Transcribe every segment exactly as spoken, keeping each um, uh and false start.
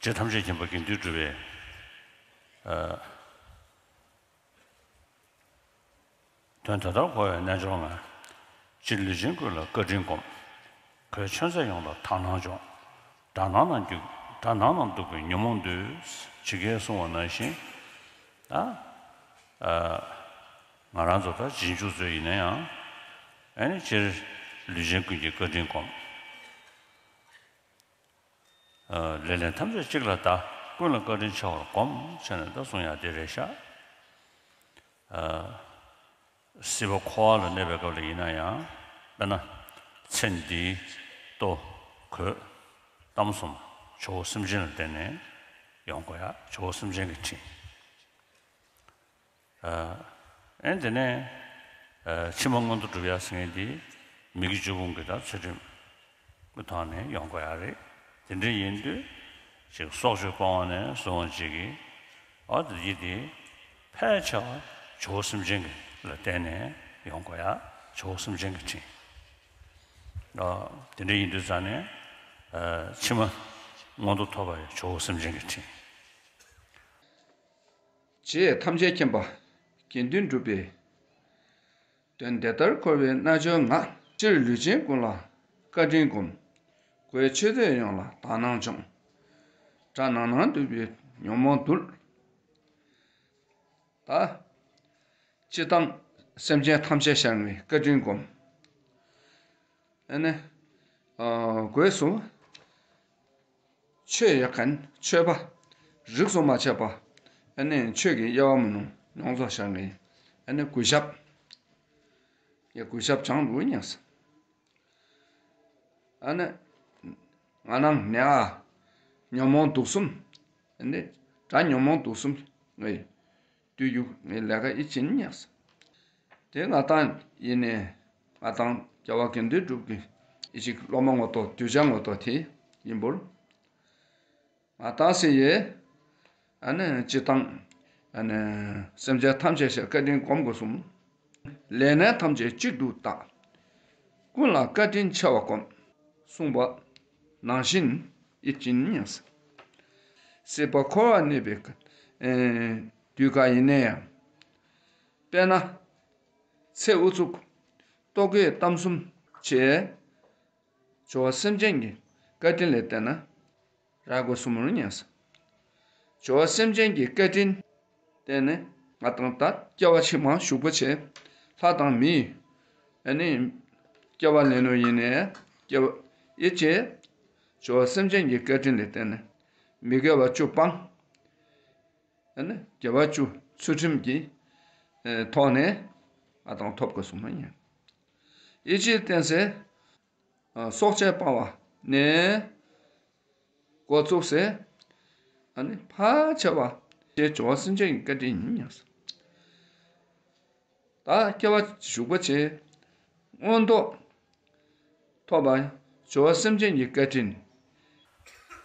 ཆོས་ཐམས་ཅད་མཁྱེན་པ་དགེ་འདུན་གྲུབ་པའི། ཨ། དོན་དེ་ལྟར་གོ་བའི་རྣལ་འབྱོར་ང་། སྤྱིར་ལུས་ཅན་ཀུན་ལ་བཀའ་དྲིན་སྒོམ། གོས་ཆོད་མཛད་ཡོངས་ལ་དག་སྣང་སྦྱོང་། དགྲ་ནང་ན་རྒྱུག་དགྲ་ནང་ན་འདུག་པའི་ཉོན་མོངས་འདུལ། ཇི་སྐད་གསུངས་པ་ནང་བཞིན། ད། ཨ། ང་རང་ཚོ་ད་རྗེས་འཇུག་ཚོ་ཡིན་ན་ཡང་། ཨ་ནི་སྤྱིར་ལུས་ཅན་ཀུན་གྱི་བཀའ་དྲིན་སྒོམ། ལེ་ལན་ཐམས་ཅད་གཅིག་ལ་བཟླ། ཀུན་ལ་བཀའ་དྲིན་ཆེ་བར་བསྒོམ་ཟེར་ནས་ད་གསུང་ཡག་དེ་རེད་ཤག། སྲིད་པ་འཁོར་བ་ལ་གནས་པའི་སྐབས་ལ་ཡིན་ན་ཡང་། དཔེར་ན། ཚེ་འདིའི་ལྟོ་གོས་གཏམ་གསུམ་ཇོ་བོ་སེམས་ཅན་ལ་བརྟེན་ནས་ཡོང་དགོས་ཡག། ཇོ་བོ་སེམས་ཅན་གྱི་དྲིན། ཨ། ཨེ་དེ་ནས། ཨ། ཕྱི་མ་མངོན་མཐོ་སྒྲུབ་ཡག་ཟེར་མཁན་དེ་མི་དགེ་བཅུ་སྤོང་གི་ད་ཚུལ་ཁྲིམས་ཀྱི་ཐོག་ནས་ཡོང་དགོས་ཡག་རེད། དེ་འདྲ་ཡིན་དུས་ཅིག་སྲོག་གཅོད་སྤོང་བ་ནས་བཟུང་བ་ཅིག་གིས། ཨ། དེ་ཡིན་དེ་ཕལ་ཆེ་བ་ཇོ་བོ་སེམས་ཅན་གྱི་ལ་བརྟེན་ནས་ཡོང་དགོས་ཡག། ཇོ་བོ་སེམས་ཅན་གྱི་དྲིན། ཨ། དེ་འདྲ་ཡིན་དུས་ཙང་ནས། ཨ། ཕྱི་མ་མངོན་མཐོ་ཐོབ་པ་ཡང་ཇོ་བོ་སེམས་ཅན་གྱི་དྲིན། ཆོས་ཐམས་ཅད་མཁྱེན་པ་དགེ་འདུན་གྲུབ་པའི། དོན་དེ་ལྟར་གོ་བའི་རྣལ་འབྱོར་ང་། སྤྱིར་ལུས་ཅན་ཀུན་ལ་བཀའ་དྲིན་སྒོམ། གོས་ཆོད་མཛད་ཡོངས་ལ་དག་སྣང་སྦྱོང་། དགྲ་ནང་ན་འདུག་པའི་ཉོན་མོངས་འདུལ། ད། སྤྱིར་བཏང་སེམས་ཅན་ཐམས་ཅད་ཤར་ནས་བཀའ་དྲིན་སྒོམ། ཨ་ནི། ཨ། གོས་སུ། ཆོས་ཡོད་མཁན་ཆོས་པ། རིས་སུ་མ་ཆད་པ། ཨ་ནི་ཆོས་ཀྱི་དབྱེ་བ་མི་ནུས་ཡོངས་རྫོགས་ཤར་ནས། ཨ་ནི་གུས་ཞབས། ཡ། གུས་ཞབས་བྱང་དུ་ཉེས། ཨ་ནི། ང་ནང་ནས་ཨ། ཉོན་མོངས་དུག་གསུམ། ཨ་ནི། དགྲ་ཉོན་མོངས་དུག་གསུམ་ངས་བཏུལ་རྒྱུ་ངའི་ལས་ཀ་ཨེ་བྱེད་ཉེས། དེ་ང་དང་ཡིན་ནས། ང་དང་རྒྱལ་བ་དགེ་འདུན་གྲུབ་ཀྱི་ཨེ་ཅིག་སློབ་མ་ངོ་ཐོག་གདུལ་བྱ་ངོ་ཐོག་དེ་ཡིན་པོར། ང་དང་སེ་ཡེ། ཨ་ནི་སྤྱིར་བཏང་། ཨ་ནི་སེམས་ཅན་ཐམས་ཅད་ཤར་བཀའ་དྲིན་སྒོམ་དགོས་གསུངས། ལས་ངན་ཐམས་ཅད་གཅིག་ཏུ་བརྟག། ཀུན་ལ་བཀའ་དྲིན་ཆེ་བ་སྒོམ། གསུངས་པ་ནང་བཞིན་ཨེ་བྱེད་ཉེས། སྲིད་པ་འཁོར་བར་གནས་པའི། ཨེ། དུས་སྐབས་ཡིན་ན་ཡང་། དཔེར་ན། ཚེ་ཨུ་ཚུགས། ལྟོ་གོས་གཏམ་གསུམ་བྱས། ཇོ་བོ་སེམས་ཅན་གྱི་བཀའ་དྲིན་ལ་བརྟེན་ནས་རག་དགོས་གསུངས་པ་ཉེས། ཇོ་བོ་སེམས་ཅན་གྱི་བཀའ་དྲིན་བརྟེན་ནས་ང་དང་ད་སྐྱེ་བ་ཕྱི་མ་ཞུགས་པ་བྱས། ལྷ་དང་མི། ཨ་ནི། སྐྱེ་བ་ལེན་ནོ་ཡིན་ནས། སྐྱེ་བ་ཡིད་ཆེས། ཇོ་བོ་སེམས་ཅན་གྱི་བཀའ་དྲིན་ལ་བརྟེན་ནས་མི་དགེ་བ་བཅུ་སྤངས། ཨ་ནི་དགེ་བ་བཅུ་ཚུལ་ཁྲིམས་ཀྱི། ཨེ། ཐོག་ནས་ང་དང་ཐོབ་དགོས་གསུངས་པ་ཉེས། ཡིད་ཆེས་བརྟེན་སའི། ཨ། སྲོག་གཅོད་སྤང་བ་ནས་འགོ་བཙུགས་སའི། ཨ་ནི་ཕལ་ཆེ་བ་དེ་ཇོ་བོ་སེམས་ཅན་གྱི་བཀའ་དྲིན་ཡིན་སྙམ། ད་སྐྱེ་བ་ཞུགས་པ་བྱས། མངོན་མཐོ་ཐོབ་པ་ཇོ་བོ་སེམས་ཅན་གྱི་བཀའ་དྲིན།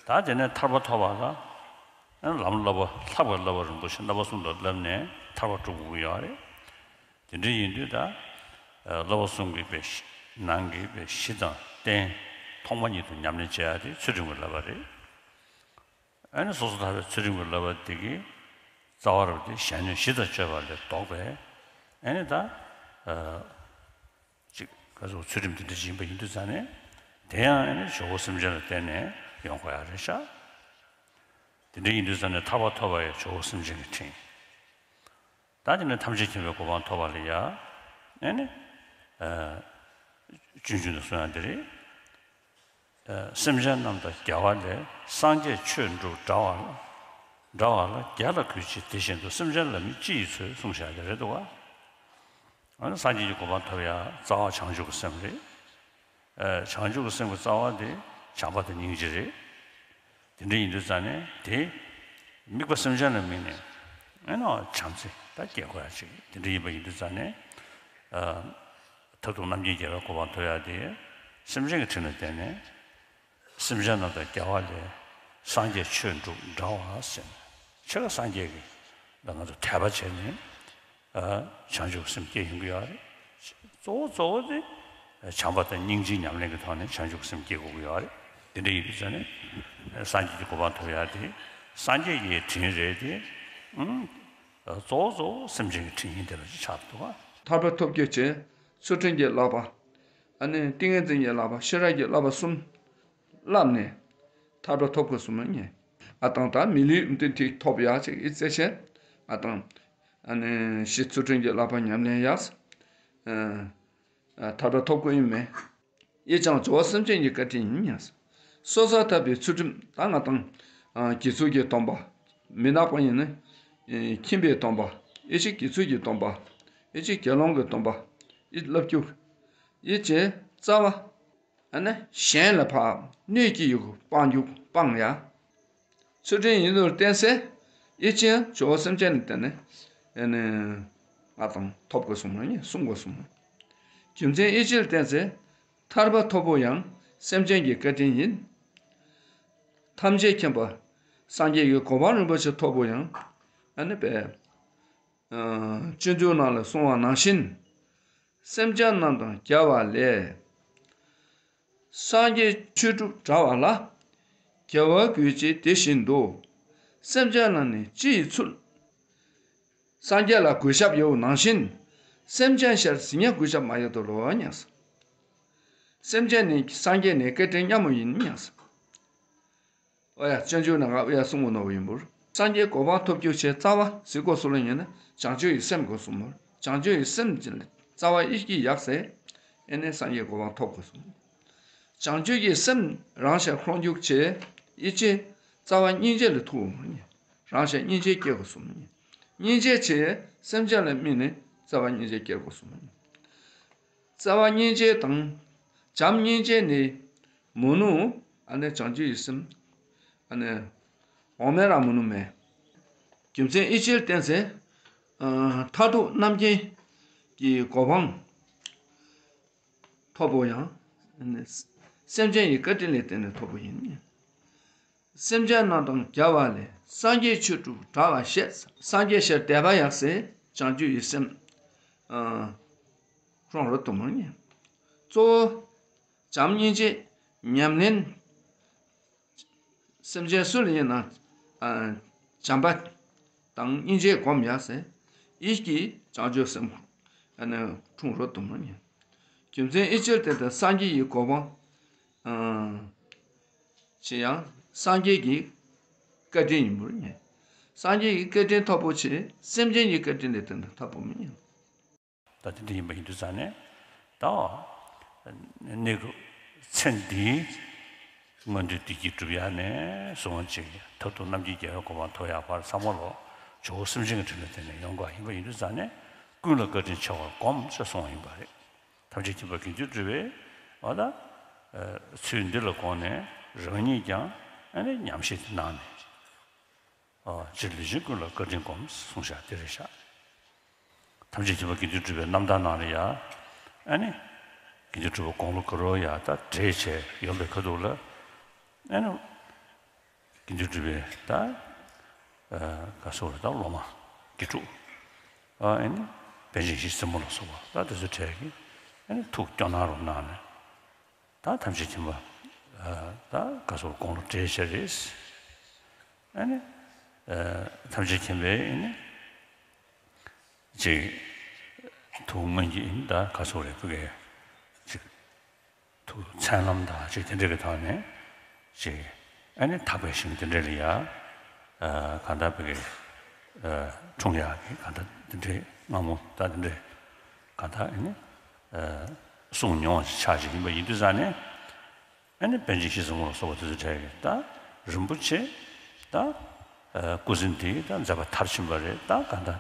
ད་དེ་ནས་ཐར་པ་ཐོབ་པ་ལ། ལམ་བསླབ་པ་ལྷབ་ག་བསླབ་པ་རིན་པོ་ཆེ་རྣམ་པ་གསུམ་ལ་བསླབས་ནས་ཐར་པ་སྒྲུབ་དགོས་ཀྱི་ཡོད་རེད། དེ་འདྲ་ཡིན་དུས་ད། བསླབ་པ་གསུམ་གྱི་པའི་ནང་གི་པའི་གཞི་དང་རྟེན་ཐོག་མ་ཉིད་དུ་ཉམས་ལེན་བྱེད་ཡ་དེ་ཚུལ་ཁྲིམས་ཀྱི་བསླབ་པ་རེད། ཨ་ནི་སོ་སོ་ཐར་པའི་ཚུལ་ཁྲིམས་ཀྱི་བསླབ་པ་དེ་གི་རྩ་བ་རུ་དེ་གཞན་ཉོན་ཞི་དང་སྤྱོད་པ་ལས་ལྡོག་པའི། ཨ་ནི་ད། ཅིག་ག་ཚོད་ཚུལ་ཁྲིམས་དེ་འདྲ་ཡིན་པ་ཡིན་དུས་ཙང་ནས། དེ་ཡང་ཨ་ནི་ཇོ་བོ་སེམས་ཅན་ལ་བརྟེན་ནས་ཡོང་དགོས་ཡ་རེད་ཤག། དེ་འདྲ་ཡིན་དུས་ཙང་ནས་ཐར་པ་ཐོབ་པ་ཡང་ཇོ་བོ་སེམས་ཅན་གྱི་དྲིན། ད་དེ་ནས་ཐམས་ཅད་མཁྱེན་པའི་གོ་འཕང་ཐོབ་པ་ལ་ཡ། ཨ་ནི། ཨ། ཆུང་ཆུང་དུ་གསུང་ཡ་དེ་རེད། ཨ། སེམས་ཅན་རྣམས་དང་རྒྱལ་བ་ལས། སངས་རྒྱས་ཆོས་འགྲུབ་འདྲ་བ་ལ། འདྲ་བ་ལ་རྒྱལ་ལ་གུས་བྱེད་དེ་བཞིན་དུ། སེམས་ཅན་ལ་ནི་ཅི་ཡིས་འཚོལ། གསུངས་བཞག་དེ་རེད་འདུག་ག། ཨ་ནི་སངས་རྒྱས་ཀྱི་གོ་འཕང་ཐོབ་ཡ་རྩ་བ་བྱང་ཆུབ་ཀྱི་སེམས་རེད། ཨ། བྱང་ཆུབ་ཀྱི་སེམས་ཀྱི་རྩ་བ་དེ་བྱམས་པ་དང་སྙིང་རྗེ་རེད། དེ་འདྲ་ཡིན་དུས་ཙང་ནས་དེ་དམིགས་པ་སེམས་ཅན་ལ་དམིགས་ནས། ཨེ་ནོ་བྱམས་བརྩེ་ད་སྐྱེ་དགོས་ཡ་ཅིག། དེ་འདྲ་ཡིན་པ་ཡིན་དུས་ཙང་ནས། ཨ། མཐར་ཐུག་རྣམ་མཁྱེན་རྒྱལ་བའི་གོ་འཕང་ཐོབ་ཡ་དེ་སེམས་ཅན་གྱི་དྲིན་ལ་བརྟེན་ནས། སེམས་ཅན་རྣམས་དང་རྒྱལ་བ་ལས། སངས་རྒྱས་ཆོས་འགྲུབ་འདྲ་བ་ཟེར། ཕྱེད་ཀ་སངས་རྒྱས་ཀྱི་ལ་ང་ཚོ་དད་པ་བྱས་ནས། ཨ། བྱང་ཆུབ་སེམས་སྐྱེ་ཡོང་གི་ཡོད་རེད། གཙོ་བོ་གཙོ་བོ་དེ་བྱམས་པ་དང་སྙིང་རྗེའི་ཉམས་ལེན་གྱི་ཐོག་ནས་བྱང་ཆུབ་སེམས་སྐྱེ་དགོས་ཀྱི་ཡོད་རེད། དེ་འདྲ་ཡིན་དུས་ཙང་ནས། སངས་རྒྱས་ཀྱི་གོ་འཕང་ཐོབ་ཡ་དེ་སངས་རྒྱས་ཀྱི་དྲིན་རེད་དེ། ཨང་། གཙོ་བོ་གཙོ་བོ་སེམས་ཅན་གྱི་དྲིན་ཡིན་དེ་ལ་ཅིག་ཆགས་འདུག་ག་ཐར་པ་ཐོབ་རྒྱུ་བྱས་ཚུལ་ཁྲིམས་ཀྱི་བསླབ་པ། ཨ་ནི་ཏིང་ངེ་འཛིན་གྱི་བསླབ་པ་ཤེས་རབ་ཀྱི་བསླབ་པ་གསུམ་བསླབས་ནས་ཐར་པ་ཐོབ་དགོས་གསུངས་མི་ཉན། ཨ་དང་ད་མི་ལུས་འདི་ཐིག་ཐོབ་ཡ་ཅིག་ཨི་ཙེ་ཆེ། ཨ་དང་། ཨ་ནི་ཞི་ཚུལ་ཁྲིམས་ཀྱི་བསླབ་པ་ཉམས་ལེན་ཡ། ཨ་ཐར་པ་ཐོབ་དགོས་ཡིན་མེད། ཨེ་ཅང་འགྲོ་བ་སེམས་ཅན་གྱི་བཀའ་དྲིན་ཡིན་སྙམ། སོ་སོར་ཐར་པའི་ཚུལ་ཁྲིམས་ད་ང་དང་། དགེ་ཚུལ་གྱི་སྡོམ་པ། མི་ནག་པ་ཡིན་ན། ཁྱིམ་པའི་སྡོམ་པ། ཨེ་ཅིག་དགེ་ཚུལ་གྱི་སྡོམ་པ། ཨེ་ཅིག་དགེ་སློང་གི་སྡོམ་པ། ཨེ་བསླབ་རྒྱུ། ཨེ་ཅེ་རྩ་བ། ཨ་ནི་གཞན་ལ་ཕར་གནོད་ཀྱི་ཡོད་སྤང་རྒྱུ་སྤང་ཡ། ཚུལ་ཁྲིམས་ཡིན་ལུགས་བསྟན་སའི་ཨེ་ཅེ་འགྲོ་བ་སེམས་ཅན་ལ་བརྟེན་ནས་ཨ་ནི་ང་དང་ཐོབ་དགོས་གསུངས་ལ་ནི་གསུང་དགོས་གསུངས། རྒྱུ་མཚན་ཨེ་ཅེ་ལ་བརྟེན་སའི་ཐར་པ་ཐོབ་པོ་ཡང་སེམས་ཅན་གྱི་བཀའ་དྲིན་ཡིན། ཐམས་ཅད་མཁྱེན་པ་སངས་རྒྱས་ཀྱི་གོ་འཕང་རིན་པོ་ཆེ་ཐོབ་པོ་ཡང་ཨ་ནི་པས། སྤྱོད་འཇུག་ནང་ལ་གསུངས་པ་ནང་བཞིན། སེམས་ཅན་རྣམས་དང་བརྒྱ་བ་ལས། སངས་རྒྱས་ཆོས་དྲུག་འདྲ་བ་ལ། རྒྱལ་བ་དགོས་ཅེས་དེ་བཞིན་དུ། སེམས་ཅན་རྣམས་ནི་སྤྱི་ཡི་ཚུལ། སངས་རྒྱས་ལ་གུས་ཞབས་ཡོད་ནང་བཞིན། སེམས་ཅན་ཤར་ཟིན་ཡང་གུས་ཞབས་མ་ཡོད་དོ་ལོ་སྙམ། སེམས་ཅན་ནི་སངས་རྒྱས་ནི་བཀའ་དྲིན་མཉམ་མོ་ཡིན་སྙམ། ཨོ་ཡ་སྤྱོད་འཇུག་ནང་ང་ཨོ་ཡ་གསུང་གོ་ནོ་ཡིན་པུར། སངས་རྒྱས་གོ་འཕང་ཐོབ་རྒྱུ་ཆེ་རྩ་བ་ཟིག་གོ་སུ་ལ་ཡིན་ན་བྱང་ཆུབ་ཡི་སེམས་གོ་གསུང་མོར། བྱང་ཆུབ་ཡི་སེམས་ཀྱི་རྩ་བ་ཨི་ཀི་ཡག་སེ། ཨེ་ནས་སངས་རྒྱས་གོ་འཕང་ཐོབ་གོ་གསུང་། བྱང་ཆུབ་ཀྱི་སེམས་རང་ཤ་ཁོང་རྒྱུག་ཆེ། ཨི་ཅེ་རྩ་བ་སྙིང་རྗེ་ལ་ཐུག་མོ་ཉེ། རང་ཤ་སྙིང་རྗེ་སྐྱེ་གོ་གསུང་མོ་ཉེ། སྙིང་རྗེ་ཆེ་སེམས་ཅན་ལ་དམིགས་ནས་རྩ་བ་སྙིང་རྗེ་སྐྱེ་གོ་གསུང་མོ་ཉེ། རྩ་བ་སྙིང་རྗེ་དང་། བྱམས་སྙིང་རྗེ་ནི། མོ་ནུ། ཨ་ནི་བྱང་ཆུབ་ཡི་སེམས། ཨ་ནི། འོག་མིན་རང་མོ་ནུ་མེ། རྒྱུ་མཚན་ཨི་ཅིར་བརྟེན་ཚེ། མཐར་ཐུག་རྣམ་མཁྱེན་གྱི་གོ་འཕང་ཐོབ་པོ་ཡང་། སེམས་ཅན་ཡི་བཀའ་དྲིན་ལས་བརྟེན་ནས་ཐོབ་པོ་ཡིན། སེམས་ཅན་རྣམས་དང་བརྒྱ་བ་ལས། སངས་རྒྱས་ཆོས་དྲུག་འདྲ་བར་བཤད། སངས་རྒྱས་ཞལ་དད་པ་ཡག་སེ་བྱང་ཆུབ་ཡི་སེམས། ཨ། ཁོང་རོ་དུ་མ་ཉེ། གཙོ་བོ། བྱམས་སྙིང་རྗེ་ཉམས་ལེན། སེམས་ཅན་སུ་ལ་ཡིན་ན། ཨ། བྱམས་པ་དང་སྙིང་རྗེ་སྒོམ་ཡག་སེ། ཡིད་ཀྱིས་བྱང་ཆུབ་སེམས། ཨ་ནི་ཁྲུང་རོ་དུ་མ་ཉེ། རྒྱུ་མཚན་ཨི་ཅིར་དེ་ལྟར་སངས་རྒྱས་ཡི་གོ་འཕང་། ཨ། ཅི་ཡང་སངས་རྒྱས་ཀྱི་བཀའ་དྲིན་ཡིན་པར་ངེས། སངས་རྒྱས་ཀྱི་བཀའ་དྲིན་ཐོབ་པོ་ཆེ་སེམས་ཅན་གྱི་བཀའ་དྲིན་ལས་དོན་དུ་ཐོབ་པོ་མི་ཉན། ད་དེ་འདྲ་ཡིན་པ་ཡིན་དུས་ཙང་ནས་ད་གནས་སྐབས་ཚེ་འདིའི་མངོན་མཐོའི་བདེ་སྐྱིད་སྒྲུབ་ཡག་ནས་བཟུང་ཅིག་མཐར་ཐུག་རྣམ་མཁྱེན་རྒྱལ་བའི་གོ་འཕང་ཐོབ་ཡག་བར་ཚང་མ་ལོ་ཇོ་བོ་སེམས་ཅན་གྱི་དྲིན་ལས་བརྟེན་ནས་ཡོང་དགོས་ཡིན་པ་ཡིན་དུས་ཙང་ནས་ཀུན་ལ་བཀའ་དྲིན་ཆེ་བར་སྒོམ་ཞེས་གསུངས་པ་ཡིན་པ་རེད། ཐམས་ཅད་མཁྱེན་པ་དགེ་འདུན་གྲུབ་པས་འོ་ད། ཚུལ་འདི་ལ་དགོངས་ནས་རང་ཉིད་ཀྱང་ཨ་ནི་ཉམས་བཞེས་དེ་གནང་ནས། སྤྱིར་ལུས་ཅན་ཀུན་ལ་བཀའ་དྲིན་སྒོམ་གསུངས་བཞག་དེ་རེད་བཞག་ཐམས་ཅད་མཁྱེན་པ་དགེ་འདུན་གྲུབ་པའི་རྣམ་ཐར་ནང་ལ་ཡ། ཨ་ནི། དགེ་འདུན་གྲུབ་པ་དགུང་ལོ་དགུ་རུ་ཡ་ད་བགྲེས་བྱས་ཡོང་པའི་ཁ་ཐུག་ལ། ཨ་ནི། དགེ་འདུན་གྲུབ་པའི་ད། ག་སོགས་ལ་ད་སློབ་མ་དགེ་ཕྲུག་ཨ་ནི། པཎ་ཆེན་ཡིད་བཞིན་སྲས་མོ་ལ་སོགས་པ་ད་དེ་ཚོ་གྲས་ཀྱིས་ཨ་ནི་ཐུགས་སྐྱོ་སྣང་རུ་གནང་ནས་ད་ཐམས་ཅད་མཁྱེན་པ་ད་ག་སོགས་དགུང་ལོ་བགྲེས་ཤ་རེད། ཨ་ནི། ཐམས་ཅད་མཁྱེན་པའི་ཨ་ནི། ཅིག་ཐུགས་སྨོན་གྱི་ཨ་ནི་ད་ག་སོགས་རེད་ཕུག་གི་ཅིག་ཐུགས་མཚན་ལམ་དང་ཅིག་དེ་འདྲ་གི་ཐོག་ནས་ཅིག་ཨ་ནི་ཐག་པའི་ཞིང་དེ་འདྲ་ལ་ཡ་གང་ལྟར་བི་གི་འཁྲུངས་ཡག་གི་གང་ལྟར་དེ་འདྲའི་སྔ་མོ་ད་དེ་འདྲའི་གང་ལྟར་ཨ་ནི་གསུང་མྱོང་བ་ཆགས་ཅིག་ཡིན་པ་ཡིན་དུས་ཙང་ནས། ཨ་ནི་པཎ་ཆེན་ཡིད་བཞིན་སྲས་མོ་ལ་སོགས་པ་དེ་ཚོ་གྲས་ཀྱིས་ད་རིན་པོ་ཆེ་ད་སྐུ་ཚེ་འདི་ད་མཛད་པ་མཐར་ཕྱིན་པ་རེད། ད་གང་ལྟར་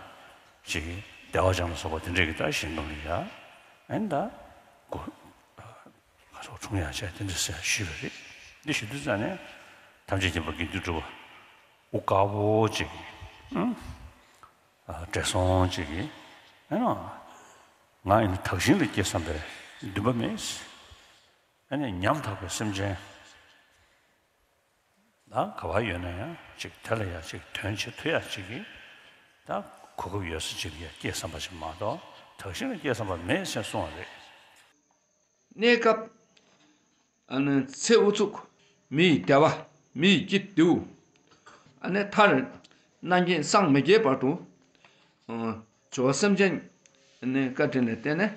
ཅིག་བདེ་བ་ཅན་ལ་སོགས་པ་དེ་འདྲས་ཀྱི་ད་ཞིང་ཁམས་ལ་ཡ་ཨ་ནི་ད་གོ་ག་སོགས་འཁྲུངས་ཡག་བྱས་དེ་འདྲ་ཟེར་ཞུས་པ་རེད། འདི་ཞུ་དུས་ཙང་ནས་ཐམས་ཅད་མཁྱེན་པ་དགེ་འདུན་གྲུབ་པ་དབུ་དཀར་པོ་ཅིག་གིས་བགྲེས་སོང་ཅིག་གིས་ཨ་ནི་ང་ཨ་ནི་དག་ཞིང་ལ་སྐྱེས་བསམ་པའི་འདུན་པ་མེད། ཨ་ནི་ཉམ་ཐག་པའི་སེམས་ཅན་ད་ག་བ་ཡོད་ན་ཡང་ཅིག་དེ་ལ་ཡང་ཅིག་དོན་བྱེད་ཐུབ་ཡག་ཅིག་གི་ད་གོ་སྐབས་ཡོད་ས་ཅིག་ལ་ཡང་སྐྱེས་བསམ་པ་ཅིག་མ་གཏོགས་དག་ཞིང་ལ་སྐྱེས་བསམ་པ་མེད་ཟེར་གསུངས་པ་རེད། གནས་སྐབས་ཨ་ནི་ཚེ་ཨུ་ཚུགས་མི་ཡི་བདེ་བ་ མི་ཡི་སྐྱིད་སྡུག་ཨ་ནི་མཐར་རྣམ་མཁྱེན་སངས་མི་རྒྱས་བར་དུ། ཨ། འགྲོ་བ་སེམས་ཅན་ནི་བཀའ་དྲིན་ལ་བརྟེན་ནས་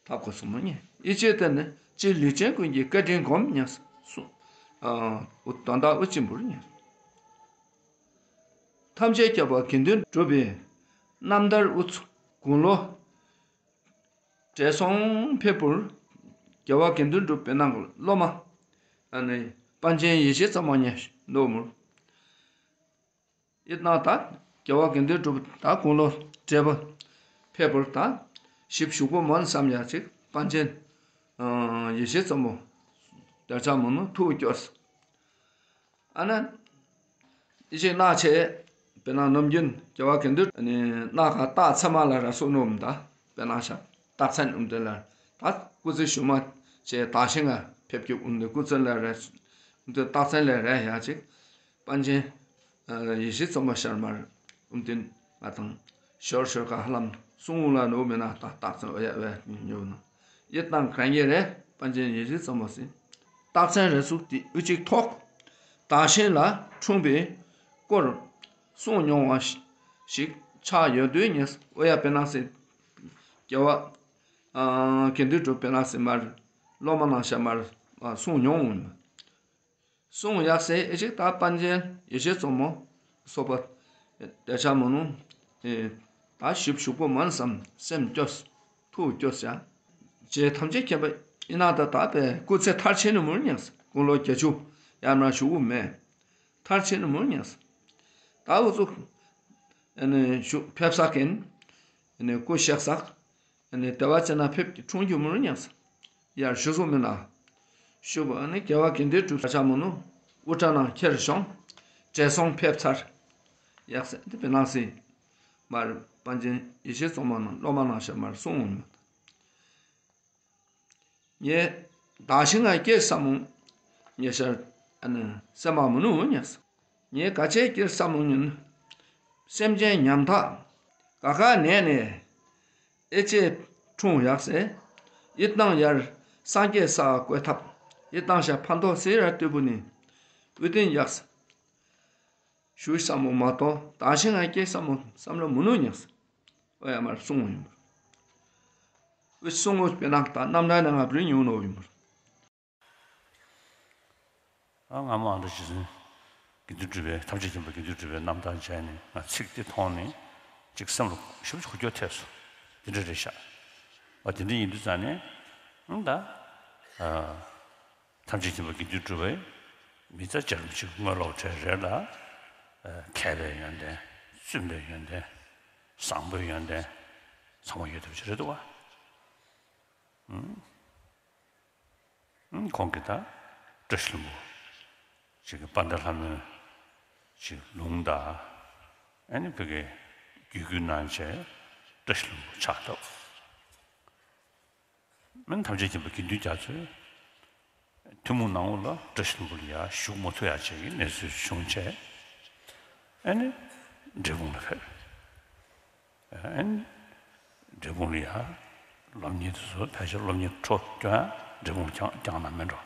ཐབས་ཁོ་སོང་མོ་ཉེ། ཡིད་ཆེས་དེ་ནི་ཅི་ལུས་ཅན་ཀུན་གྱི་བཀའ་དྲིན་སྒོམ་ཉེ་སོ། ཨ། དོན་དག་ཨུ་ཅི་འབུར་ཉེ། ཐམས་ཅད་ཁྱབ་པ་དགེ་འདུན་གྲུབ་པའི་རྣམ་ཐར་དབུ་ཚུགས་དགུང་ལོ་བགྲེས་སོང་ཕེབས་པར་རྒྱལ་བ་དགེ་འདུན་གྲུབ་པའི་ནང་གི་སློབ་མ། ཨ་ནི་པཎ་ཆེན་ཡེ་ཤེས་རྩེ་མོ་ཉེ་འདུག་མོ། ཡིད་ནང་ད་རྒྱལ་བ་དགེ་འདུན་གྲུབ་ད་དགུང་ལོ་བགྲེས་པ་ཕེབས་པར་ད་ཞིབ་ཞུགས་པོ་མོན་བསམ་ཡ་ཅིག་པཎ་ཆེན་ཡེ་ཤེས་རྩེ་མོ་དེ་ཆ་མོ་ནུ་ཐུགས་སྐྱོར། ཨ་ན། ཨི་ཅིག་གནང་བྱས། དཔེར་ན་ནམ་རྒྱུན་རྒྱལ་བ་དགེ་འདུན་ནི་གནང་ག་རྟགས་མཚན་མ་ལ་ར་སོ་ནོ་འམ་ད། དཔེར་ན་ཤ་རྟགས་མཚན་འུམ་དེ་ལ་ད་སྐུ་ཚེ་ཞུ་མ་བྱས་དག་ཤིང་ང་ཕེབས་ཀྱི་འུམ་དེ་སྐུ་ཚེ་ལ་ར་འུམ་དེ་རྟགས་མཚན་ལ་ར་ཡ་ཅིག་པཎ་ཆེན་ཡེ་ཤེས་རྩེ་མོ་ཤར་མར་འུམ་དེ་ང་དང་ཞོར་ཞོར་ག་ཧ་ལམ་གསུང་ལ་ནོ་མེ་ན་ད་རྟགས་མཚན་ཨོ་ཡ་ཨོ་ཡ་ཉོ་ན་ཡེ་དང་གང་ཡེ་རེ་པཎ་ཆེན་ཡེ་ཤེས་རྩེ་མོ་སི། རྟགས་མཚན་རེ་ཟུག་དེ་ཨུ་ཅིག་ཐོག་དག་ཤིང་ལ་འཁྲུངས་པའི་སྐོར་གསུངས་མྱོང་བ་ཞིག་ཆགས་ཡོད་དུས་ངས་ཨོ་ཡ་པེ་ན་སི་རྒྱལ་བ་དགེ་འདུན་གྲུབ་པེ་ན་སི་མར་སློབ་མ་ནང་ཤ་མར་གསུངས་མྱོང་ངམ། གསུངས་ཡག་སེ་ཨེ་ཅིག་ད་པཎ་ཆེན་ཡེ་ཤེས་རྩེ་མོ་སོགས་པ་དེ་ཆ་མོ་ནུ་ད་ཞིབ་ཞུགས་པོ་མོན་བསམ་སེམས་སྐྱོ་ཐུགས་སྐྱོ་ཡ། རྗེ་ཐམས་ཅད་མཁྱེན་པ་ཨི་ན་ད་ད་པའི་སྐུ་ཚེ་མཐར་ཕྱིན་ནི་མུར་ཉག་སྐུ་ལོ་བརྒྱད་ཅུ་ཡར་མར་བཞུགས་མེད། མཐར་ཕྱིན་ནི་མུར་ཉག་ད་འུ་ཚུགས་ནི་བཞུགས་ཕེབས་ས་ཀན་ནི་སྐུ་གཤེགས་ས་ནི་དེ་བ་ཅན་ན་ཕེབས་ཀྱི་འཁྲུངས་རྒྱུ་མུར་ཉག་ཡར་ཞུ་སོ་མི་ན་ཞུ་བ་ནི་རྒྱལ་བ་དགེ་འདུན་གྲུབ་ས་ཆ་མོ་ནུ་དབུ་སྐྲ་ནང་ཁྱེར་བྱུང་བགྲེས་སོང་ཕེབས་ཚར་ཡག་སེ་འདི་པེ་ནང་སི་མར་པཎ་ཆེན་ཡེ་ཤེས་རྩེ་མོ་ནང་སློབ་མ་ནང་ཤ་མར་གསུངས་འོང་མོད། ངས་དག་ཤིང་ང་སྐྱེས་ས་མོ་ངས་ཤར་ཨ་ནི་སེམས་པ་མོ་ནུ་ཉག་ངས་ག་ཆེ་སྐྱེས་ས་མོ་ཉིན་སེམས་ཅན་ཉམ་ཐག་ག་ག་ནས་ནས་ཨེ་ཅེ་འཁྲུངས་ཡག་སེ་ཡིད་ནང་ཡར་སངས་རྒྱས་ས་བཀོད་ཐབས་ཡིད་ནང་ཤ་ཕན་ཐོགས་སེ་ར་ལྟོས་བུ་ནི་ཨུ་ཏིན་ཡག་སེ། ཞུ་བསམ་མོ་མ་གཏོགས་དག་ཤིང་ང་སྐྱེས་བསམ་མོ་བསམ་བློ་མུ་ནུ་ཉག་སེ། ཨོ་ཡ་མར་གསུང་ཡིན་པ། ཨུ་གསུང་ངོ་དཔེ་ན་ད་རྣམ་ཐར་ནང་ང་བྲིས་ཉུང་ནོ་ཡིན་པ། ཨ་ང་མ་ཨ་འདྲ་ཇི་སྲིད་དགེ་འདུན་གྲུབ་པའི་ཐམས་ཅད་མཁྱེན་པ་དགེ་འདུན་གྲུབ་པའི་རྣམ་ཐར་མཇལ་ནས་ང་ཚིག་དེ་མཐོང་ནས་ཅིག་སེམས་ལ་ཞིབ་ཅིག་ཧུར་སྐྱོར་ཐེབས་སོ། དེ་འདྲ་རེད་ཤག་ཨ་དེ་འདྲ་ཡིན་དུས་ཙང་ནས་ཨང་ད། ཨ། ཐམས་ཅད་མཁྱེན་པ་དགེ་འདུན་གྲུབ་པའི་མི་ཚེ་བརྒྱ་རིམ་གཅིག་དངོས་སློབ་གྲས་རེད་ལ། མཁས་པའི་ཡོན་ཏན། བཙུན་པའི་ཡོན་ཏན། བཟང་པོའི་ཡོན་ཏན། ཚང་མ་ཡོད་ཐུབ་ཀྱི་རེད་འདུག་བ། ཁོང་གིས་ད་བཀྲ་ཤིས་ལྷུན་པོ་ཅིག་གི་དཔལ་ལྡན་ལྷ་མོའི་ཅིག་ལུང་དང་། ཨ་ནི་བོད་ཀྱི་རྒྱུད་སྐུལ་གནང་བྱས་བཀྲ་ཤིས་ལྷུན་པོ་ཆགས་ཐུབ། མན་ཐམས་ཅད་མཁྱེན་པ་དགེ་འདུན་རྒྱ་མཚོས་ཐུན་མོང་ནང་ལ་བཀྲ་ཤིས་ལྷུན་པོ་ལ་ཡར་ཞུགས་མ་ཐུབ་ཡ་བྱས་ཀྱི་གནས་ཚུལ་བྱུང་བྱས། ཨ་ནི་འབྲས་སྤུངས་ལ་ཕེབས། ཨ་ནི་འབྲས་སྤུངས་ལ་ཡར་སློབ་གཉེར་དུ་སོ་ཕལ་ཆེར་སློབ་གཉེར་འཕྲོ་སྐྱོང་ཡ་འབྲས་སྤུངས་བསྐྱངས་བསྐྱངས་ན་མེད་འགྲོ།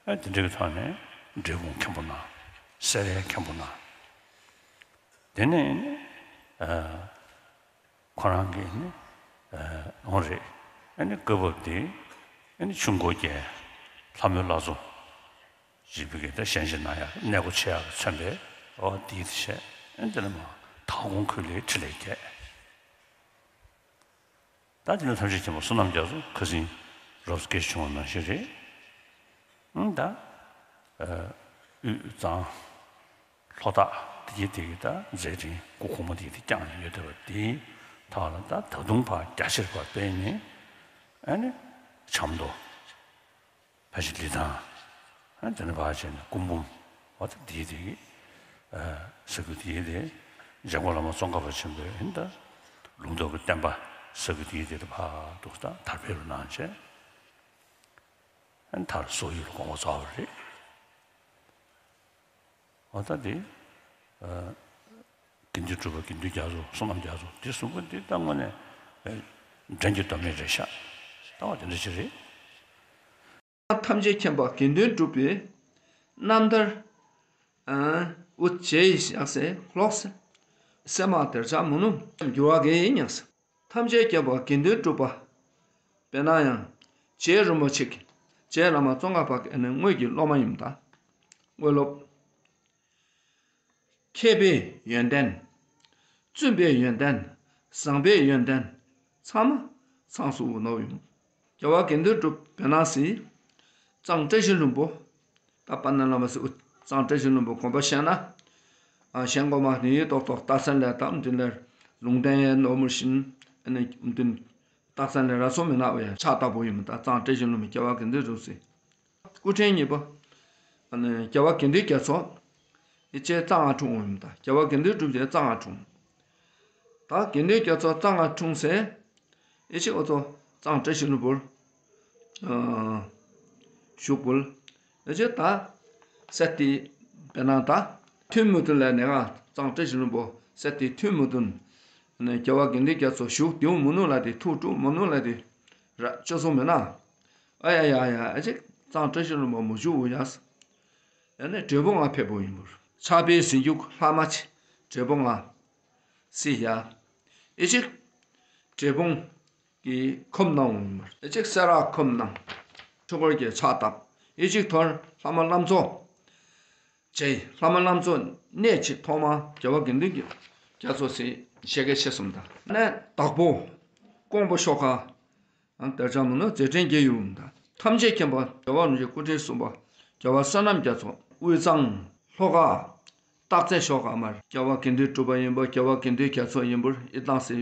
ཨ་དེ་འདྲ་གི་ཐོག་ནས་འབྲས་སྤུངས་མཁན་པོ་ན་སེ་རའི་མཁན་པོ་ན། དེ་ནས་ཨ། ཁོ་རང་གིས་ནི་ཨ་འོང་རེད། ཨ་ནི་སྐབས་བབ་དེ་ཨ་ནི་ཆུ་འགོ་བརྒྱད་ལྷ་མོའི་བླ་མཚོ་ཞེས་པའི་གི་ད་གཞན་ཞིག་ན་ཡང་གནས་སྒོ་ཆེ་ཡག་མཚོན་པས་འོ་དེའི་དེ་བྱས་ཨ་ནི་དེ་ནས་མ་དྭགས་ཀོང་ཁུལ་ལའི་ཁྲི་ལས་བརྒྱད། ད་དེ་ནས་ཐམས་ཅད་མཁྱེན་པ་བསོད་ནམས་རྒྱ་མཚོ་ཁ་སང་རོབ་སྐད་བྱུང་བ་ནང་བཞིན་རེད། ཨང་ད། ཨ་དབུས་གཙང་། ལྷོ་བྲག་དེ་གའི་དེ་གའི་ད་མཛད་འཕྲིན་སྐུ་གོང་མ་དེ་གའི་དེ་བསྐྱངས་ནས་ཡོད་བསྡད་པ་དེའི་ཐོག་ལ་ད་ད་དུང་ཕར་རྒྱ་ཆེར་ཕར་སྤེལ་ནས་ཨ་ནི་བྱམས་མདོ། ཕལ་ཆེར་ལི་ཐང་། ཨ་དེ་ནས་ཕར་བྱས་ནས་སྐུ་འབུམ་འོ་ད་དེའི་དེ་གའི་ཨ་ས་ཁུལ་དེའི་དེ་འཇམ་མགོན་བླ་མ་ཙོང་ཁ་པ་ཆེན་པོའི་ཨ་ནི་ད་ལུང་རྟོགས་ཀྱི་བསྟན་པ་ས་ཁུལ་དེའི་དེ་ཕར་འདུག་ད་དར་སྤེལ་རུ་གནང་བྱས། ཨ་ནི་མཐར་སོག་ཡུལ་ལ་དགོངས་པ་རྫོགས་པ་རེད། འོ་ད་དེ། ཨ་དགེ་འདུན་གྲུབ་པ་དགེ་འདུན་རྒྱ་མཚོ་བསོད་ནམས་རྒྱ་མཚོ་དེ་གསུམ་པོ་འདི་ད་དངོས་གནས་ཨ་འགྲན་གྱི་དོ་མེད་རེད་ཤག་ད་བ་དེ་འདྲ་ཞིག་རེད། ཐམས་ཅད་མཁྱེན་པ་དགེ་འདུན་གྲུབ་པའི་ རྣམ་ཐར། ཨ། དབུ་བྱས་ཡི་བཞག་སེ་ལོག་སེ། སེ་མ་དེར་ཆ་མུ་ནུ་འགྱུར་བ་གེ་ཡིན་ཡང་སེ། ཐམས་ཅད་མཁྱེན་པ་དགེ་འདུན་གྲུབ་པ། དཔེར་ན་ཡང་། རྗེ་རིན་པོ་ཆེ་གི། རྗེ་བླ་མ་ཙོང་ཁ་པ་གི་ཨ་ནི་དངོས་ཀྱི་སློབ་མ་ཡིན་པ་དང་། དངོས་སློབ། མཁས་པའི་ཡོན་ཏན། བཙུན་པའི་ཡོན་ཏན། བཟང་པོའི་ཡོན་ཏན། ཚང་མ་ཚང་སུ་ནོ་ཡོང་། རྒྱལ་བ་དགེ་འདུན་གྲུབ་བེ་ན་སི། གཙང་བཀྲ་ཤིས་ལྷུན་པོ། ད་པ་ན་ལ་མ་སི་གཙང་བཀྲ་ཤིས་ལྷུན་པོ་དགོན་པ་བཤད་ན། ཨ་ཞེན་གོ་མ་ནི་ཡི་ཏོག་ཏོག་སྟག་ཚང་ལས་དམ་དུ་ལེར་ལུང་བསྟན་ཡས་ནོར་མུར་བཞིན་ཨ་ནི་དམ་དུ་སྟག་ཚང་ལས་ར་སོ་མི་ནག་བས་ཕྱག་བཏབ་པོ་ཡིན་མི་ད་གཙང་བཀྲ་ཤིས་ལྷུན་པོ་རྒྱལ་བ་དགེ་འདུན་གྲུབ་སི། སྐུ་ཕྲེང་གཉིས་པ། ཨ་ནི་རྒྱལ་བ་དགེ་འདུན་རྒྱ་མཚོ། ཨི་ཅེ་གཙང་ང་འཁྲུངས་ཡིན་ད་རྒྱལ་བ་དགེ་འདུན་གྲུབ་རྗེ་གཙང་ང་འཁྲུངས། ད་དགེ་འདུན་རྒྱ་མཚོ་གཙང་ང་འཁྲུངས་སེ། ཨི་ཅེ་འོ་ཚོ་གཙང་བཀྲ་ཤིས་ལྷུན་པོར། ཨ། བཞུགས་པོལ། ཨི་ཅེ་ད། སེ་ཏི། བེ་ན་ད། ཐུན་མོ་དུ་ལ་ནེ་ག་གཙང་བཀྲ་ཤིས་ལྷུན་པོ་སེ་ཏི་ཐུན་མོ་དུ། ཨ་ནི་རྒྱལ་བ་དགེ་འདུན་རྒྱ་མཚོ་བཞུགས་དེའུ་མུ་ནུ་ལ་དེ་ཐུགས་དྲུག་མུ་ནུ་ལ་དེ། ར་ཅོ་སོང་མེད་ན། ཨ་ཡ་ཡ་ཡ་ཨ་ཅེ་གཙང་བཀྲ་ཤིས་ལྷུན་པོ་མུ་བཞུགས་འོ་ཡ། ཨ་ནི་བགྲེས་པོ་ང་ཕེབས་པོ་ཡིན་པོར། ཕྱག་དཔེའི་ཟིན་རྒྱུག་ལྷག་མ་ཆེ། བགྲེས་པོ་ང་། སི་ཡ། ཨི་ཅིག་བགྲེས་པོ་གི་ཁོམ་ནང་ཡིན་པོར། ཨི་ཅིག་སེ་ར་ཁོམ་ནང་། ཆུ་འཁོར་གྱི་ཕྱག་བཏབ། ཨི་ཅིག་ཐོར་ལྷག་མ་ལམ་མཚོ། ཅེ་ལྷག་མ་ལམ་མཚོ་གནས་ཆེ་ཐོག་མ་རྒྱལ་བ་དགེ་འདུན་གྱི་རྒྱ་མཚོ་སི་ཞེ་གེ་ཆེ་གསུམ་དང་། ནས་བདག་པོ། ཀོང་པོ་ཤོག་ཁ། ཨང་དེར་ཆ་མུ་ནུ་མཛད་འཕྲིན་རྒྱས་ཡོང་ད། ཐམས་ཅད་མཁྱེན་པ་རྒྱལ་བ་རིན་པོ་ཆེ་སྐུ་ཕྲེང་གསུམ་པ། རྒྱལ་བ་བསོད་ནམས་རྒྱ་མཚོ་དབུས་གཙང་། ལྷོ་ཁ། སྟག་རྩེ་ཤོག་ཁ་མར་རྒྱལ་བ་དགེ་འདུན་གྲུབ་པ་ཡིན་པ་རྒྱལ་བ་དགེ་འདུན་རྒྱ་མཚོ་ཡིན་པར་ཨི་ཏང་སེ་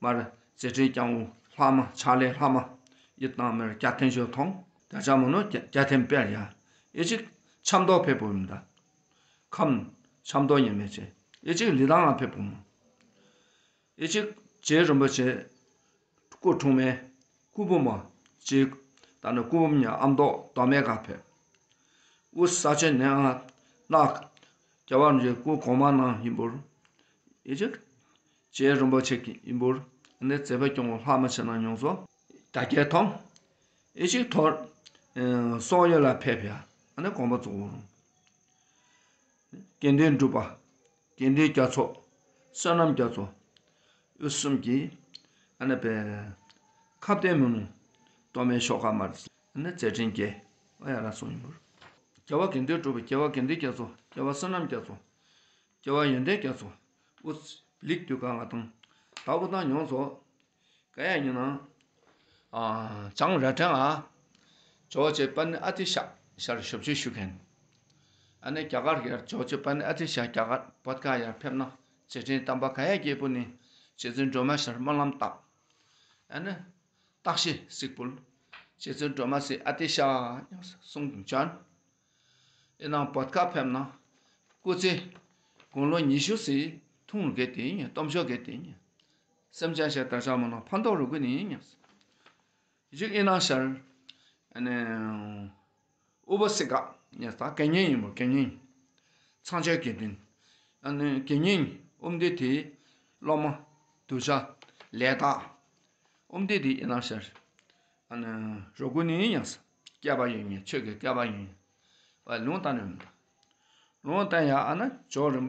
མར་མཛད་འཕྲིན་སྐྱང་བོ་ལྷག་མ་ཕྱག་ལས་ལྷག་མ་ཨི་ཏང་མར་རྒྱ་ཐེན་ཞོ་ཐོང་དེར་ཆ་མུ་ནུ་རྒྱ་ཐེན་དཔེར་ཡ་ཨི་ཅིག་ཆབ་མདོ་ཕེབས་པོ་ཡིན་ད། ཁམས་ཆབ་མདོ་ཉེ་མེད་ཆེ་ཨི་ཅིག་ལི་ཐང་ང་ཕེབས་པོ་མོ། ཨི་ཅིག་རྗེ་རིན་པོ་ཆེ། སྐུ་འཁྲུངས་མའི་སྐུ་འབུམ་མ་གཅིག་ད་ནི་སྐུ་འབུམ་ཉ་ཨ་མདོ་མདོ་སྨད་ཁ་ཕེབས། དབུ་ས་ཆེན་ནས་ཨ་ནག་རྒྱལ་བ་རིན་པོ་ཆེ་སྐུ་གོང་མ་གནང་ཡིན་པོར། ཨི་ཅིག་རྗེ་རིན་པོ་ཆེ་གི་ཡིན་པོར་ཨ་ནི་མཛད་པ་སྐྱོང་བོ་ལྷག་མ་ཆེ་ན་མྱོང་སོ། ད་རྒྱལ་ཐོང་། ཨི་ཅིག་ཐོར། སོང་ཡོད་ལ་ཕེབས་ཡ་ཨ་ནི་དགོངས་པ་རྫོགས་འོང་། དགེ་འདུན་གྲུབ་པ། དགེ་འདུན་རྒྱ་མཚོ། བསོད་ནམས་རྒྱ་མཚོ། དབུས་གསུམ་གྱི། ཨ་ནི་པའི། ཁ་བརྡའི་མི་ནུ། གཏོར་མའི་ཤོག་ཁ་མར། ཨ་ནི་མཛད་འཕྲིན་རྒྱས། ཨ་ཡ་ར་སོང་ཡིན་པོར། རྒྱལ་བ་དགེ་འདུན་གྲུབ་པ་རྒྱལ་བ་དགེ་འདུན་རྒྱ་མཚོ་རྒྱལ་བ་བསོད་ནམས་རྒྱ་མཚོ། རྒྱལ་བ་ཡོན་ཏན་རྒྱ་མཚོ། དབུས། ལིག་དུས་ག་ང་དང་། ད་འུ་དང་མྱོང་ཚོ། ག་ཡ་ཉི་ན། བྱང་ར་ཁྲེང་ཨ། ཇོ་ཅེ་པན་ཨ་ཏི་ཤ་ཤར་ཞབས་ཕྱི་ཞུ་མཁན། ཨ་ནི་རྒྱ་གར་ཡར་ཇོ་ཅེ་པན་ཨ་ཏི་ཤ་རྒྱ་གར་བོད་ཁ་ཡར་ཕེབས་ན་རྗེ་བཙུན་དམ་པ་ག་ཡ་རྒྱལ་པོ་ནི་རྗེ་བཙུན་སྒྲོལ་མ་ཤར་སྨོན་ལམ་བཏབ། ཨ་ནི་སྟག་ཤི་སིག་པུལ། རྗེ་བཙུན་སྒྲོལ་མ་སི་ཨ་ཏི་ཤ་ཡང་གསུང་བྱོན། ཨེ་ནང་བོད་ཁ་ཕེབས་ན། སྐུ་ཚེ། དགུང་ལོ་ཉི་ཤུ་སི་ཐུང་རུ་གེ་དེ་ཉེ་སྟོབས་ཤོག་གེ་དེ་ཉེ། སེམས་ཅན་ཞེ་དྲག་ཤ་མོ་ན་ཕན་ཐོགས་རུ་གུ་ནི་ཉེ། ཞིག་ཨེ་ནང་ཤར། ཨ་ནི། ཨུ་བ་སི་ཀ་ཉེ་ད་དགེ་བསྙེན་ཡིན་པོ་དགེ་བསྙེན། ཚངས་སྤྱོད་དགེ་འདུན། ཨ་ནི་དགེ་བསྙེན་ཨུམ་དེ་དེ། སློབ་མ། གདུལ་བྱ། ལས་དག་ཨོམ་དེ་དེ་ཨེ་ནང་ཤར། ཨ་ནི་རོ་གུ་ནི་ཡང་ས། སྐལ་པ་ཡོད་ཉེ་ཆོས་ཀྱི་སྐལ་པ་ཡོད་ཉེ། ཨ་ལུང་བསྟན་ནས་མི་འདུག་ལུང་བསྟན་ཡ་ཨ་ན་ཇོ་རིམ།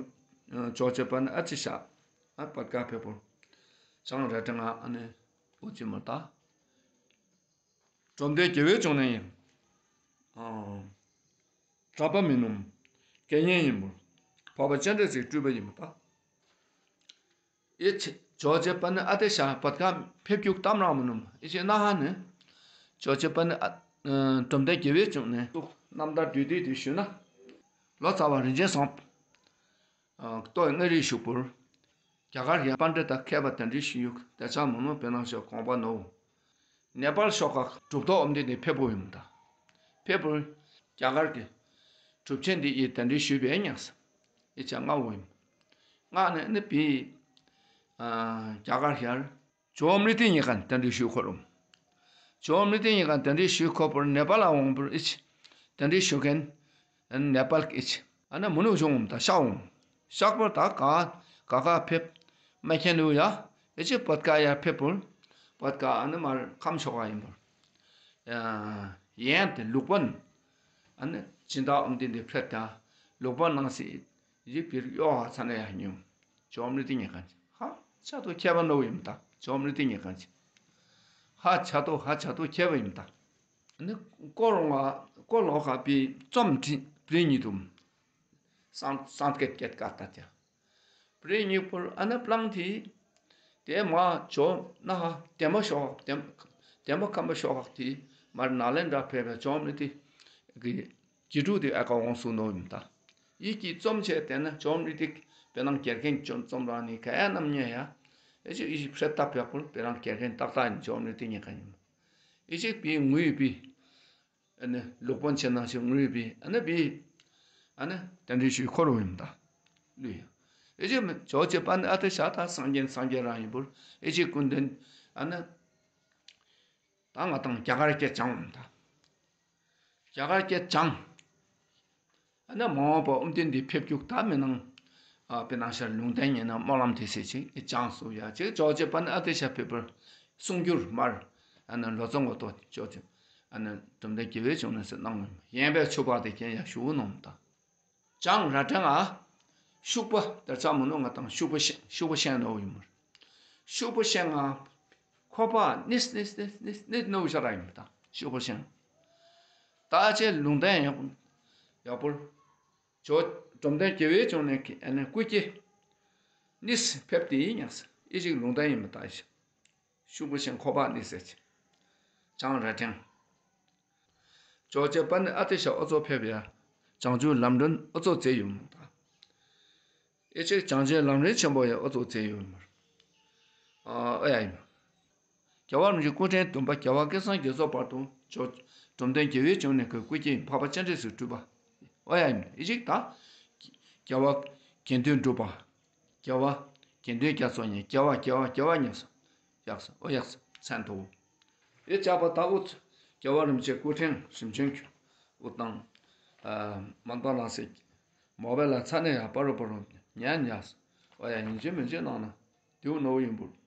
ཇོ་ཅེ་པ་ནི་ཨ་ཙི་ཤ། ཨ་བོད་ཁ་ཕེབས་པོ། བྱང་ར་ཏི་ང་ཨ་ནི་ཨུ་ཅི་མོ་ད། འབྲོམ་སྟོན་རྒྱལ་བའི་འབྱུང་གནས་ཡིན། ཨ། གྲྭ་པ་མིན་ནམ། དགེ་བསྙེན་ཡིན་པོ། འཕགས་པ་སྤྱན་རས་གཟིགས་སྤྲུལ་པ་ཡིན་པ་དང་། ཨེ་ཆེ། ཇོ་ཅེ་པ་ནི་ཨ་ཏི་ཤ་བད་ཀ་ཕེབས་རྒྱུག་གཏམ་རང་མི་ནུམ། ཨེ་ཆེ་ན་ཧ་ནི། ཇོ་ཅེ་པ་ནི་ཨ། འབྲོམ་སྟོན་རྒྱལ་བའི་འབྱུང་གནས། རྣམ་ཐར་བསྡུས་བསྡུས་དེ་ཞུས་ན། ལོ་ཙཱ་བ་རིན་ཆེན་བཟང་། ལྟོས་མངའ་རིས་བཞུགས་པོར། རྒྱ་གར་ཡང་པཎྜི་ཏ་མཁས་པ་དེ་འདྲའི་ཞུ་ཡུག་དེ་ཆ་མོ་ནོ་བེ་ནང་ཤོག་གོང་པ་ནོ། ནེ་པཱལ་ཤོག་ཁག་གྲུབ་ཐོབ་ཨོམ་དེ་ནས་ཕེབས་པོ་ཡོང་ད། ཕེབས་པོར་རྒྱ་གར་གྱི་གྲུབ་ཆེན་འདི་ཡི་དེ་འདྲའི་ཞུས་པའི་ཉག་ས། ཨི་ཆ་ལྔ་བོ་ཡིན། ལྔ་ནས་ནི་བི། རྒྱ་གར་ཤར། ཇོ་ཨོམ་རི་ཏི་ཉི་ཀན་དེ་འདྲའི་ཞུས་ཁོ་རུམ། ཇོ་ཨོམ་རི་ཏི་ཉི་ཀན་དེ་འདྲའི་ཞུས་ཁོ་པོར་ནེ་པཱལ་ལ་འོང་པོར་ཨི་ཆ། དེ་འདྲའི་ཞུ་མཁན། ནེ་པཱལ་གྱི་ཨ་ནི་མུ་ནུ་གཞུང་ངམ་ད་ཤག་འོང་། ཤག་པར་ད་ག་ག་ག་ཕེབས། མ་ཁྱེན་ལུ་ཡ། ཨེ་ཅི་བོད་ཀ་ཡ་ཕེབས་པོར། བོད་ཀ་ཨ་ནི་མར་ཁམས་ཤོག་ག་ཡིན་པོར། ཡན་དེ་ལུག་པན། ཨ་ནི་ སྦྱིན་བདག་ཨོམ་དེ་འདི་ཕྲད་དང་ལུག་པ་ནང་སྲིད་ཡིག་པིར་གཡོག་ཧ་ཚ་ན་ཡ་ཉུང་། ཇོམ་རི་ཏི་ཉེ་གང་ཅི་ཧ་ཆ་ཏོ་ཁྱད་པར་ནོ་ཡིན་ད། ཇོམ་རི་ཏི་ཉེ་གང་ཅི་ཧ་ཆ་ཏོ་ཧ་ཆ་ཏོ་ཁྱད་པར་ཡིན་ད། ནི་ཀོ་རོང་བ་ཀོ་ལོ་ཁ་པི་རྩོམ་བྲིས་བྲིས་ཉིད་དུ་སང་སང་སྐད་སྐད་ཀ་ད་ཅ། པྲེ་ཉིག་པུར་ཨ་ན་པླང་ཐི། དེ་མ་ཇོ་ན་ཧ་དེ་མ་ཤོག་དེ་དེ་མ་ཁམ་པ་ཤོག་ཧག་ཐི་མར་ན་ལེན་དྲ་ཕེ་བ་ཇོམ་ནི་ཐི་གི་ཇི་ཀྲུ་དེ་ཨ་ཀ་འོང་སུ་ནོ་ཡིན་ད། ཡིད་ཀྱི་རྩོམ་ཆེ་དེ་ན་ཇོམ་ནི་ཐི་བེ་ནང་གེར་ཁེན་ཇོམ་རང་ནི་ག་ཡ་ནམ་ཉེ་ཡ། ཨེ་ཅི་ཡི་ཕྲེ་ཏ་བེ་པུར་བེ་ནང་གེར་ཁེན་ཏག་ཏག་ཡིན་ཇོམ་ནི་ཐི་ཉེ་ཁ་ཡིན། ཨེ་ཅི་པི་ངུས་པི། ཨ་ནི་ལུག་པོ་ཆེ་ནང་བཞིན་ངུས་པའི་ཨ་ནི་བི། ཨ་ནི་དེ་འདྲའི་ཞུས་འཁོར་བ་ཡིན་ད། ལུས་ཡ། ཨེ་ཅེ་མི་ཇོ་ཅེ་པ་ནི་ཨ་ཏི་ཤ་ད་སངས་རྒྱས་སངས་རྒྱས་རང་ཡིན་པུར་ཨེ་ཅེ་ཀུན་ལྡན་ཨ་ནི། ད་ང་དང་རྒྱ་གར་སྐད་སྦྱང་འོང་ད། རྒྱ་གར་སྐད་སྦྱང་། ཨ་ནི་མ་འོངས་པ་ཨུམ་ཏན་འདི་ཕེབས་རྒྱུག་ད་མི་ནང་། ཨ་པི་ནང་ཤར་ལུང་བསྟན་ཉེ་ན་སྨོན་ལམ་དེ་ཟེར་ཅིག་ཨེ་སྦྱང་སུ་ཡ་ཅིག་ཇོ་ཅེ་པ་ནི་ཨ་ཏི་ཤ་ཕེབས་པུར་གསུང་སྒྱུར་མར། ཨ་ནི་ལོ་ཙོང་གོ་ཏོ་ཅོ་ཅོ། ཨ་ནི་གྲུབ་མཐའ་དགེ་བའི་འབྱུང་གནས་སུ་གནང་ངོ་ཡན་པའི་ཆུ་བག་དེ་ཁྱེད་ཡ་ཞུ་ནོམ་ད། ཅང་ར་ཀྲང་ཨ། ཤུག་པ་དར་ཚ་མུ་ནུ་ང་དང་ཤུག་པ་ཤེང་ཤུག་པ་ཤེང་ནོ་ཡིན་མར། ཤུག་པ་ཤེང་ཨ། ཁོ་པ་ནིས་ནིས་ནིས་ནིས་ནིས་ནོ་ཤ་ར་ཡིན་ད་ཤུག་པ་ཤེང་། ད་ཅེ་ལུང་བསྟན་ཡག་པོ་ཡག་པོར། ཇོ། འབྲོམ་སྟོན་དགེ་བའི་འབྱུང་གནས་ཀྱི་ཨ་ནི་སྐུ་སྐྱེ། ནིས་ཕེབས་ཏེ་ཡིན་ཡང་ས་ཨི་ཞིག་ལུང་བསྟན་ཡིན་མི་ལྟ་ཞིག་ཤུག་པོ་ཤིང་ཁོ་པ་ནི་ཟེར་ཅིག་ཅང་ར་ཀྲེང་། ཇོ་ཅེ་པ་ནི་ཨ་ཏི་ཤ་ཨོ་ཚོ་ཕེབས་ཡ། བྱང་ཆུབ་ལམ་སྒྲོན་ཨོ་ཚོ་མཛད་ཡོད་མོད་ད། ཨེ་ཅིག་བྱང་ཆུབ་ལམ་རིམ་ཆེན་པོ་ཡ་ཨོ་ཚོ་མཛད་ཡོད་མོད། ཨ་ཨོ་ཡ་ཡིན། རྒྱལ་བ་རིན་པོ་ཆེའི་སྐུ་ཕྲེང་བདུན་པ་རྒྱལ་བ་སྐལ་བཟང་རྒྱ་མཚོ་བར་དུ་ཇོ། འབྲོམ་སྟོན་དགེ་བའི་འབྱུང་གནས་ཀྱི་སྐུ་སྐྱེ་འཕགས་པ་སྤྱན་རས་སུ་སྤྲུལ་པ། ཨོ་ཡ་ཡིན་ཨི་ཅིག་ད། རྒྱལ་བ་དགེ་འདུན་གྲུབ་པ། རྒྱལ་བ་དགེ་འདུན་རྒྱ་མཚོ་ཉིད་རྒྱལ་བ་རྒྱལ་བ་རྒྱལ་བ་ཉིད་སོ། ཡག་སོ་ཨོ་ཡག་སོ་མཚན་ཐོབ། ཨེ་ཅག་པ་ད་ཨུ་ཚུ་རྒྱལ་བ་རིན་པོ་ཆེ་སྐུ་ཕྲེང་རིམ་བྱོན་གྱི་ཨུ་དང་། མན་པ་ལ་སེ། མོ་བེ་ལ་ཚ་ནེ་ཡ་པ་རུ་པ་རུ་ཉན་ཉ་སོ། ཨོ་ཡ་ཡིན་གཅིག་མིན་གཅིག་གནང་ན་དེའུ་ནོ་ཡིན་པུར་